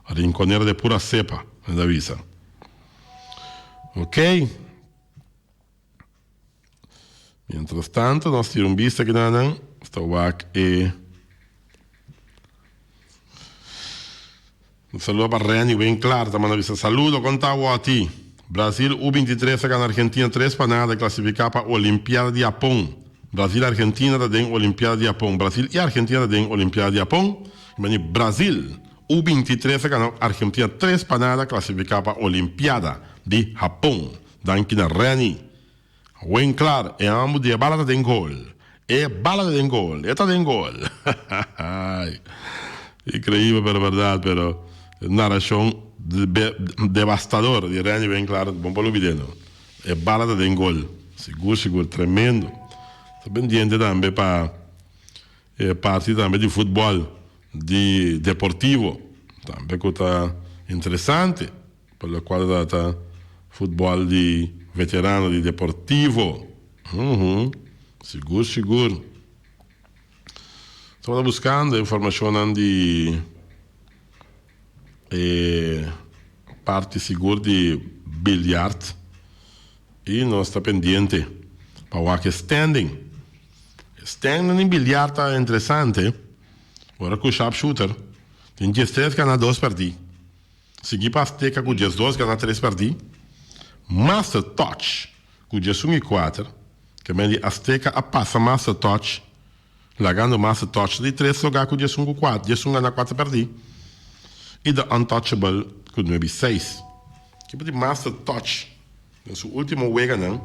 rinconero de pura cepa, mi ta bisa. Ok. Mientras tanto nos tira un bista kinanan, nos ta wak e. Un saludo pa Renny Winklaar ta manda bisa saludo kon ta woti. Brasil U 23 a gana Argentina 3 pa nada klasifiká pa Olimpiada di Japon. Brasil Argentina ta den Olimpiada di Japon. Brasil i Argentina ta den Olimpiada di Japon. I bani Brasil U 23 a gana Argentina 3 pa nada klasifiká pa Olimpiada di Japon. Danki na Renny. Winklaar e ambu di e bala ta den gol. E bala ta den gol. E ta den gol. Increíbel pero berdad pero narracion devastador di Randy Winklaar bon pa lubid'e no. E bala ta den gol. Sigur sigur tremendo. Ta pendiente tambe pa e parti tambe di futbol di Deportivo tambe cu ta interesante. Pa locual ta trata futbol di veterano di Deportivo. Uhum, sigur sigur. Tabata buscando informacionnan di e parti sigur di biljart y nos ta pendiente pa wak e standing. E standing di biljart ta interesante ora cu Sharpshooter tin diestres gana dos perdi. Sigui pa Azteca ku 12 gana tres pèrdí, Master Touch ku 11 i kuater, ke men di Azteca a pasa Master Touch, lagando Master Touch di tres lugá ku 11 ku kuater, 11 gana kuater pèrdí, i The Untouchable ku nuebe i seis. Ekipo di Master Touch den su último weganan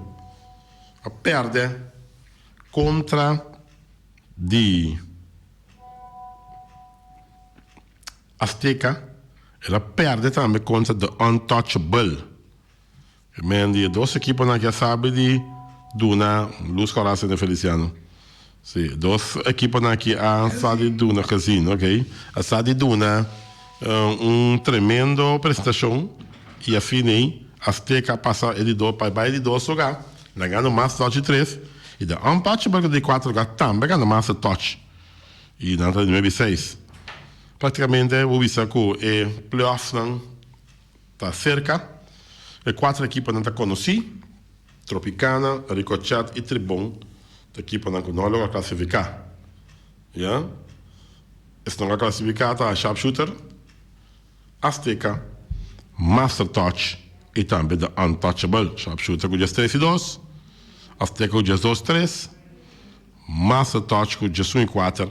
a pèrdè kontra di. Azteca, el a perde tambe contra The Untouchable. E men di e dos ekiponan aki a sabi di duna Luz Coraza den Feliciano. Si, e dos ekiponan aki a sa di duna gezien, ok, a sa di duna un tremendo presentacion y asina ei Azteca a pasa e di dos, pa bai di dos lugar, nan gana mas touch di tres y The Untouchable ku di cuatro lugar tambe a gana mas touch y nan ta di nuebe y seis. Práktikamente bo bisa ku e playoffsnan ta serka. E kuater ekiponan ta konosí, Tropicana, Ricochet i Tribon ta ekiponan ku no a logra klasifiká. Ya. Esnan ku a klasifiká ta Sharpshooter, Azteca, Master Touch i tambe The Untouchable. Sharpshooter ku 13 i dos, Azteca ku 12 tres. Master Touch ku 11 i kuater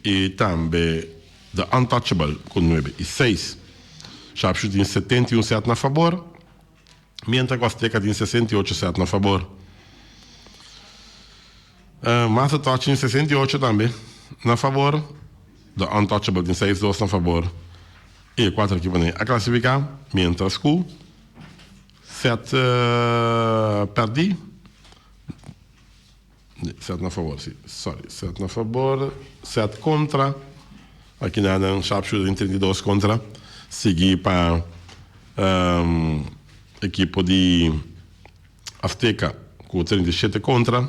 i tambe The Untouchable ku nuebe i seis. Sharpshooter tin 71 sèt na fabor, mientra ku Azteca tin 68 sèt na fabor. Master Touch tin 68 tambe na fabor, The Untouchable tin seis dos na fabor i e kuater ekiponan a klasifiká, mientras ku sèt pèrdí. Sèt na fabor, si. Sorry. Sèt na fabor, sèt kontra. Aki na nan Sharpshooter tin 32 kontra. Sigui pa ekipo di Azteca ku 37 kontra.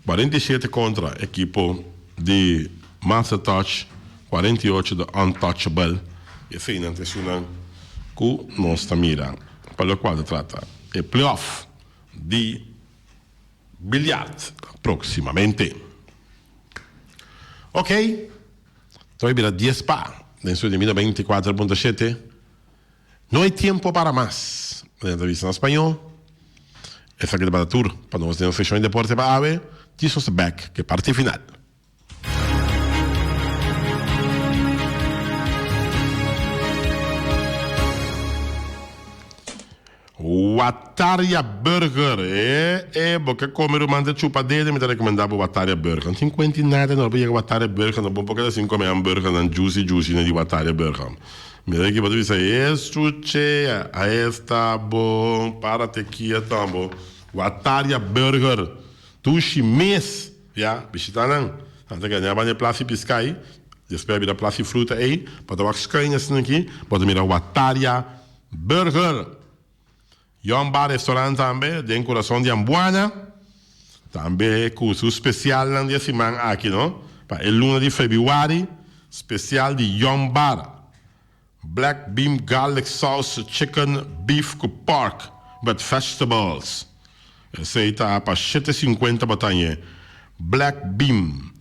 47 kontra ekipo di Master Touch, 48 di Untouchable. Eseinan ta esunnan ku nos ta mira pa lokual ta trata e playoff di Biljart proximamente. Ok, ta bay bira dies pa den su di mil 24.7. No hay tiempo para mas, manera ta bisa na spañó. Esaki tabata tur pa nos den nos seccion di deporte pa awe. Djis nos ta bek ku e parti final. Wataria Burger e e bo ke come ruman ta chupa dede mi ta recomenda bo Wataria Burger no tin cuenti nada no bo yega Wataria Burger no bo por keda sin come hamburger nan juicy juicy nan di Wataria Burger mira aki bo ta bisa esuche a esta bon parate kieto ambo Wataria Burger dushi mes. Ya, bishita nan. Nan ta gana banda e Plasi Piskai, despues a bira Plasi Fruta ei, bo ta wak schuin asina aki, bo ta mira Wataria Burger. Yon Bar Restaurant tambe den kurason di Ambuana, tambe ku su spesialnan di e siman aki no, pa e luna di febrüari, spesial di Yon Bar. Black bean garlic sauce chicken beef ku pork with vegetables. Esei ta pa 7.50 bo ta hañ'e. Black bean,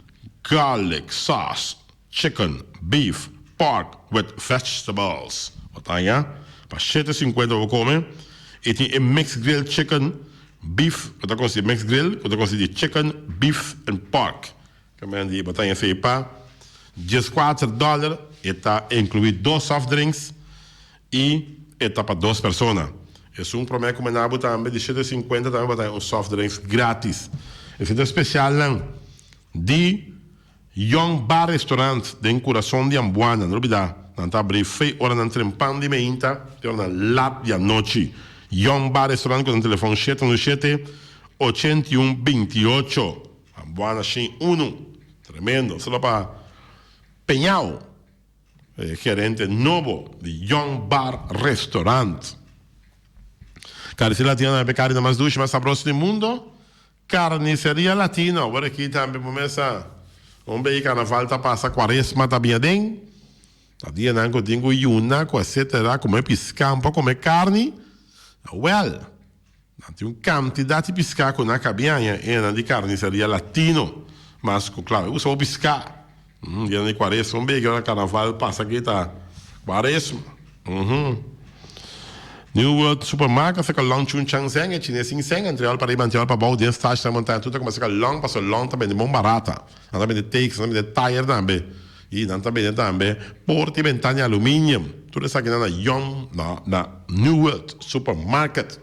garlic sauce, chicken, beef, pork with vegetables. Bo ta haña pa 7.50 bo kome. I tin e mixed grill chicken, beef, bo ta konsigi mixed grill, bo ta konsigi chicken, beef and pork. Kamen di bo ta haña esei pa 14 dòler. E ta inkluí dos soft drinks i e ta pa dos persona. Esun promé ku manda bo tambe di 7.50 tambe bo ta haña un soft drinks gratis. Esei ta spesialnan di Young Bar Restaurant den kurason di Ambuana. No lubidá, nan ta abrí fei oranan trempan di meinta te oranan lat di anochi. Young Bar Restaurant ku nan telefòn 717 81 28. Ambuana shin unu. Tremendo. Solo pa Peñao, e gerente nobo di Young Bar Restaurant. Carniceria Latina tambe carni ta mas dushi, mas sabroso di mundo. Carniceria Latino, awor aki tambe bo mesa un bay carnaval ta pasa, cuaresma ta bin aden. Ta dianan cu tin cu yuna cu etcetera, come pisca, un poco come carni. Well, nan tin un cantidad di pisca cu nan cabia aña e nan di Carniceria Latino. Mas cu claro, e gusta bo pisca. Dianan di cuaresma, un bay ora carnaval pasa aki ta cuaresma. New World Supermarket saka long chun chang seng e chines sin seng antriol pariba antriol pabou den stash na montaña tur ta kuma saka long paso long ta bende bon barata nan ta bende takes nan ta bende tire tambe y nan ta bende tambe porta y bentana di aluminium tur esaki nan na yong na na New World Supermarket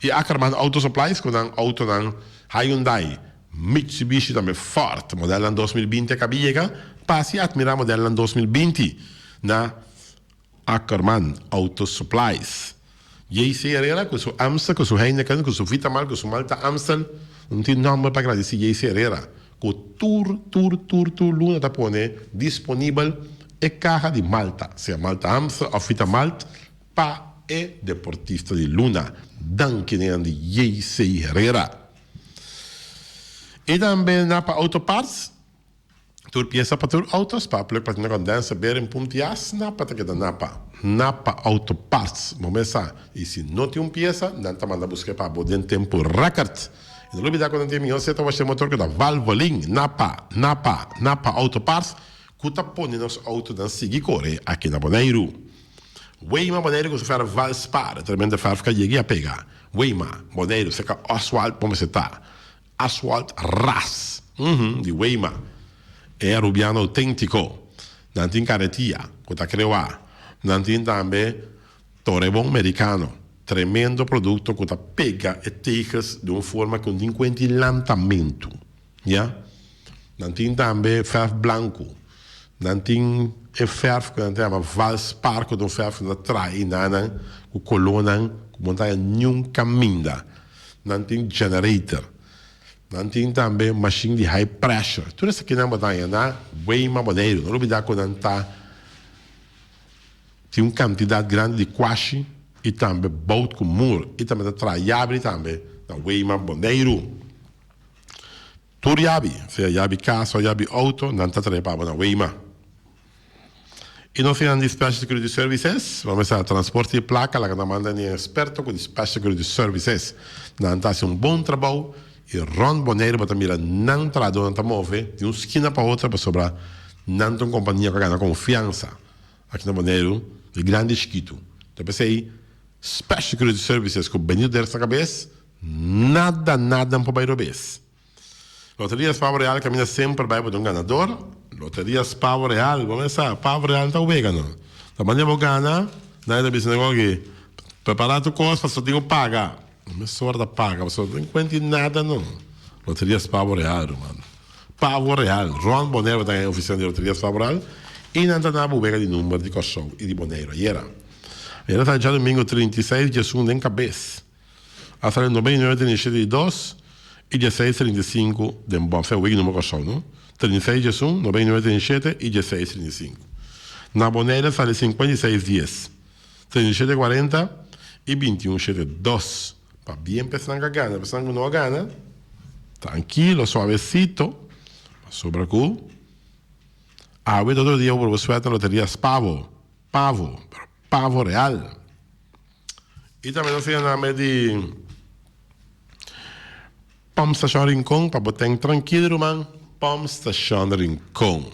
y Ackerman Auto Supplies ku nan autonan Hyundai Mitsubishi tambe Ford modelnan 2020 a kabi yega pasa y admira modelnan 2020 na Ackerman Auto Supplies. JC Herrera cu su Amstel, cu su Heineken, cu su Vitamal, cu su Malta Amstel. No tin nomber pa gradici JC Herrera cu tur, tur, tur, tur luna ta pone disponibel e caha di Malta, sea Malta Amstel of Vitamalt, pa e deportista di luna. Danki nenan di JC Herrera. Y tambe Napa Auto Parts. Tur piesa pa tur auto, spark plug, patina condenser, bearing, pump di as, napa ta keda napa. Napa Auto Parts, bo mes sa. Y si no tin un piesa, nan ta manda busca pa bo den tempo record. Y no lubida cu nan tin e mihor seta washe motor cu ta Valvoline. Napa, Napa, Napa Auto Parts, cu ta pone nos autonan sigui core aki na Boneiru. Weima Boneiru cu su verf Valspar, e tremendo verf cu a yega y a pega. Weima, Boneiru, cerca Oswald, bo mester ta. Aswald Ras, uhum, di Weima, e Arubiano autentico. Nan tin caretia, cu ta crewa. Nan tin tambe Torebon Mericano, tremendo producto cu ta pega e teges di un forma cu no tin cuenta di lantamento, ya. Nan tin tambe verf blanco. Nan tin e verf cu nan ta yama Valspar, cu ta un verf cu nan ta traha enanan cu colornan cu bo no ta haya niun caminda. Nan tin generator. Nan tin tambe machine di high pressure. Tur esakinan bo ta haña na Weima Boneiru. No lubida ku nan ta tin un kantidat grandi di kwashi i tambe bout ku mur i tambe ta traha yabri tambe na Weima Boneiru. Tur yabi, sea yabi kas o yabi outo, nan ta trae pa bo na Weima. I nos tin nan di Special Security Services, bo mester transporte di plaka, laga nan manda ni experto ku di Special Security Services. Nan ta hasi un bon trabou i rònt Boneiru bo ta mira nan trahadónan ta move di un skina pa otro pasobra nan ta un kompania ku a gana konfiansa aki na Boneiru di grandi i chikitu. Ta p'esei Special Security Services ku Benito Derks na kabes nada nada no por bai robes. Loterias Pavo Real caminda semper bay bo ta un ganador. Loterias Pavo Real, bo mes sa, Pavo Real no ta wega no. Ta manera bo gana, nan ta bisa nan oke, prepara tur cos pasobra tin cu paga. No mes ora ta paga pasobra no tin cuenta di nada no. Loterias Pavo Real ruman. Pavo Real, Ron Bonero ta e oficina di Loterias Pavo Real y nan ta na bo wega di number di Corsou y di Boneiru ayera. Ayera ta djadomingo 36 djesun den cabes. A sali 99 37 i dos i dieseis 35 den bòm. Sey wiki number Kòrsou no. 36 diesun, 99 37 i dieseis 35. Na Bonaire sali 56 dies, 37 40 i 21 shete dos. Pabien pa esnan ku a gana, pa esnan ku no a gana, trankilo, suavesito, pasobra ku awe ta otro dia bo por bo suerte na loteria Spavo, Pavo, pero Pavo Real. I tambe nos tin e name di. Pompstation Rincon pa bo ten trankil ruman Pompstation Rincon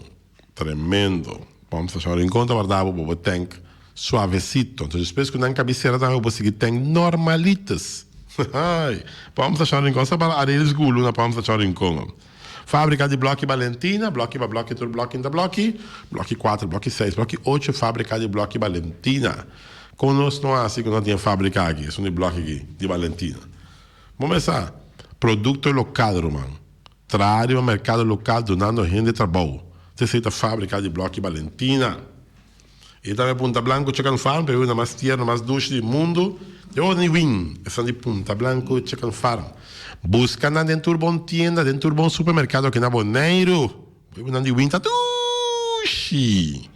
tremendo Pompstation Rincon ta warda bo pa bo tank suavecito entonces despues ku nan kabisera tambe bo por sigui tank normalitos hay Pompstation Rincon sa para Arelis Gulu na Pompstation Rincon Fabrika di bloki Balentina bloki pa bloki tur bloki ta bloki bloki kuater bloki seis bloki ocho Fabrika di bloki Balentina kon nos no hasi ku no tin e fabrika aki esun di bloki aki di Balentina. Bo mester produkto lokal ruman. Traha riba merkado lokal dunando hende trabou. Esei ta fabrika di bloki Balentina. I tambe Punta Blanco Chicken Farm pa e una mas tierno mas dushi di mundu. E ora ni win esnan di Punta Blanco Chicken Farm. Buska nan den tur bon tienda, den tur bon supermerkado aki na Boneiru. Bo nan di win ta dushi.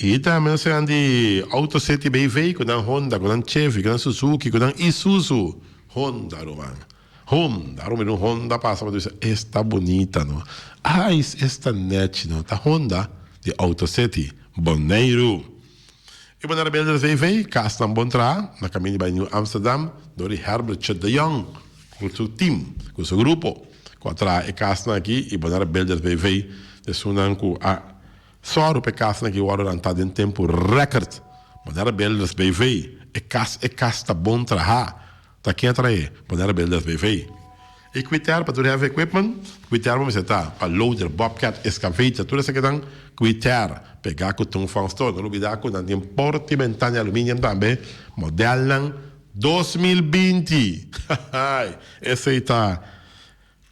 I tambe nos esnan di Auto City BV ku nan Honda, ku nan Chevy, ku nan Suzuki, ku nan Isuzu. Honda ruman. Honda. Ora mira un Honda pasa bo ta bisa esta bunita no. Ai esta nechi no. Ta Honda di Auto City, Boneiru. I Bonaire Builders BV, kasnan bon traha, na kaminda di bai Nieuw Amsterdam dor di Herbert Chut de Jong ku su team, ku su grupo ku a traha e kasnan aki i Bonaire Builders BV esunnan ku a Sòru pa e kasnan ki wòrdu lantá den tempu rèkòrt. Bonera Builders BV. E kas e kas ta bon trahá. Ta ken a trahe? Bonera Builders BV. E Quitair pa tur heavy equipment. Quitair bo mester ta pa loader, bobcat, excavator, tur esakinan. Quitair pegá ku Tung Fong Store. No lubidá ku nan tin porta i bentana di aluminium tambe. Modelnan 2020. Hahaai. Esei ta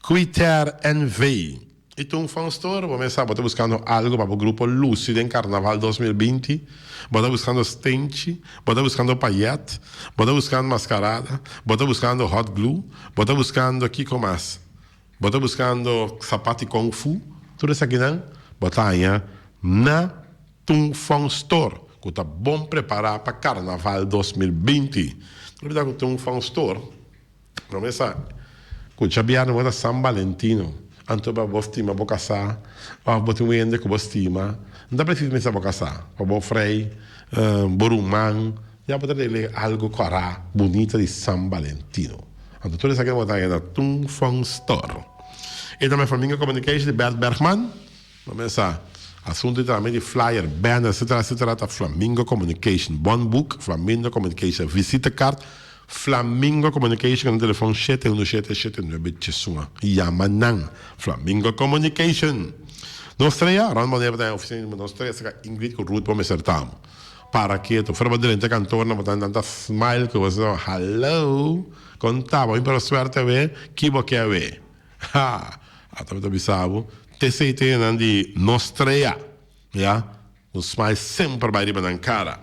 Quitair NV. I Tung Fong Store, bo mes sa bo ta buskando algo pa bo grupo lusi den Karnaval 2020, bo ta buskando stenchi, bo ta buskando payèt, bo ta buskando maskarada, bo ta buskando hot glue, bo ta buskando kiko mas? Bo ta buskando sapat di kung fu, tur esakinan bo ta haña na Tung Fong Store ku ta bon prepará pa Karnaval 2020. No olbida ku Tung Fong Store. No me sa ku djabièrnè bo ta San Valentino, anto pa bo stima bo kasá òf bo tin un hende ku bo stima, no ta presis mester bo kasá, pa bo frei, bo ruman, ya bo ta regl'é algu kòrá bunita di San Valentino. Anto tur esaki bo ta haña na Tung Fong Store. E ta Flamingo Communication di Bert Bergman. No mesa asunto di tambe di flyer, banner, etcetera, etcetera ta Flamingo Communication. Bon boek, Flamingo Communication. Visitekaart, Flamingo Communication ku nan telefon shete uno shete shete nuebe djesun. Yama nan, Flamingo Communication. Nos trea, rond Bonaire ta e oficina di nos trea saka Ingrid ku Ruth bo mester ta. Para ketu, fuera bo drenta kantoor nan bo ta nan ta smile ku bo, hallo, kon ta bo? Mi pero suerte awe, ki bo ke awe? Ha! Ata mi ta bisa bo, t'esei ta e nan di nos trea, ya, un smile semper bai riba nan cara.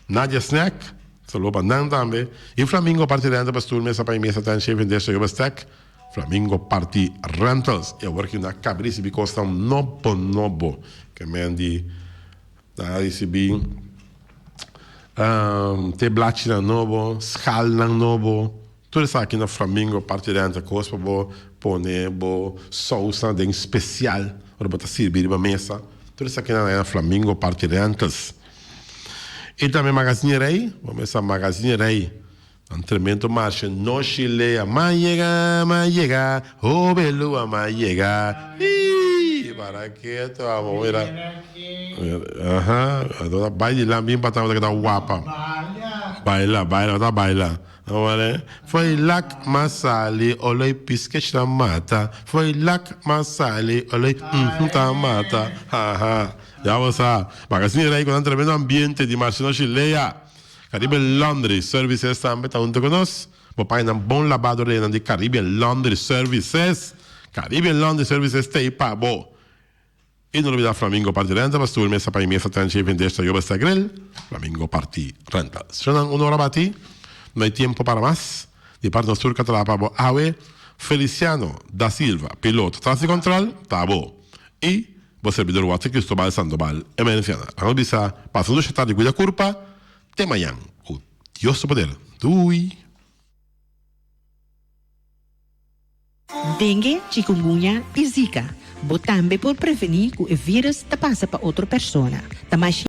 Nadia Snack, saludo pa nan tambe. Y Flamingo Party Rental pa stoel, mesa pa y mesa tent shaving dish yoba stack. Flamingo Party Rentals. Y awor ki nan a caba di ricibi cosnan nobo nobo ke men di nan a ricibi te blachinan nobo, schaalnan nobo. Tur esaki na Flamingo parti renta kos pa bo pone bo sousnan den spesial ora bo ta sirbi riba mesa. Tur esaki nan na Flamingo parti rentals. I tambe Magazine Rey, bo mesa Magazine Rey nan tremendo marshe Noshi Lea ma yega ma yega hobe lua ma yega ii para keto amo mira aha bai di lan bin pata bo ta keda wapa baila baila bo ta baila. Foi lak ma sali oloi piskech ta mata Foi lak ma sali oloi mhm ta mata Ha ha Ya bo sa Magazine Rey ku nan tremendo ambiente di Marcia Nochi Lea Caribbean Laundry Services tambe ta hunto ku nos Bo paña nan bon labado renan di Caribbean Laundry Services Caribbean Laundry Services t'ei pa bo. I no lubida Flamingo Party Renta pa stoel mesa pa i mesa ten shave en yo besta grill Flamingo Party Renta Shownan un ora bati no hay tiempo para mas di parti nos tur ka traha pa bo awe Feliciano da Silva piloto tras di control ta bo i bo servidor Watson Cristobal Sandoval Emerenciana Laga nos bisa pasa un dusha tardi cuida curpa te mañan cu Dios su poder Dui. Dengue, chikungunya i Zika. Bo tambe por prevení ku e vírùs ta pasa pa otro persona. Ta masha.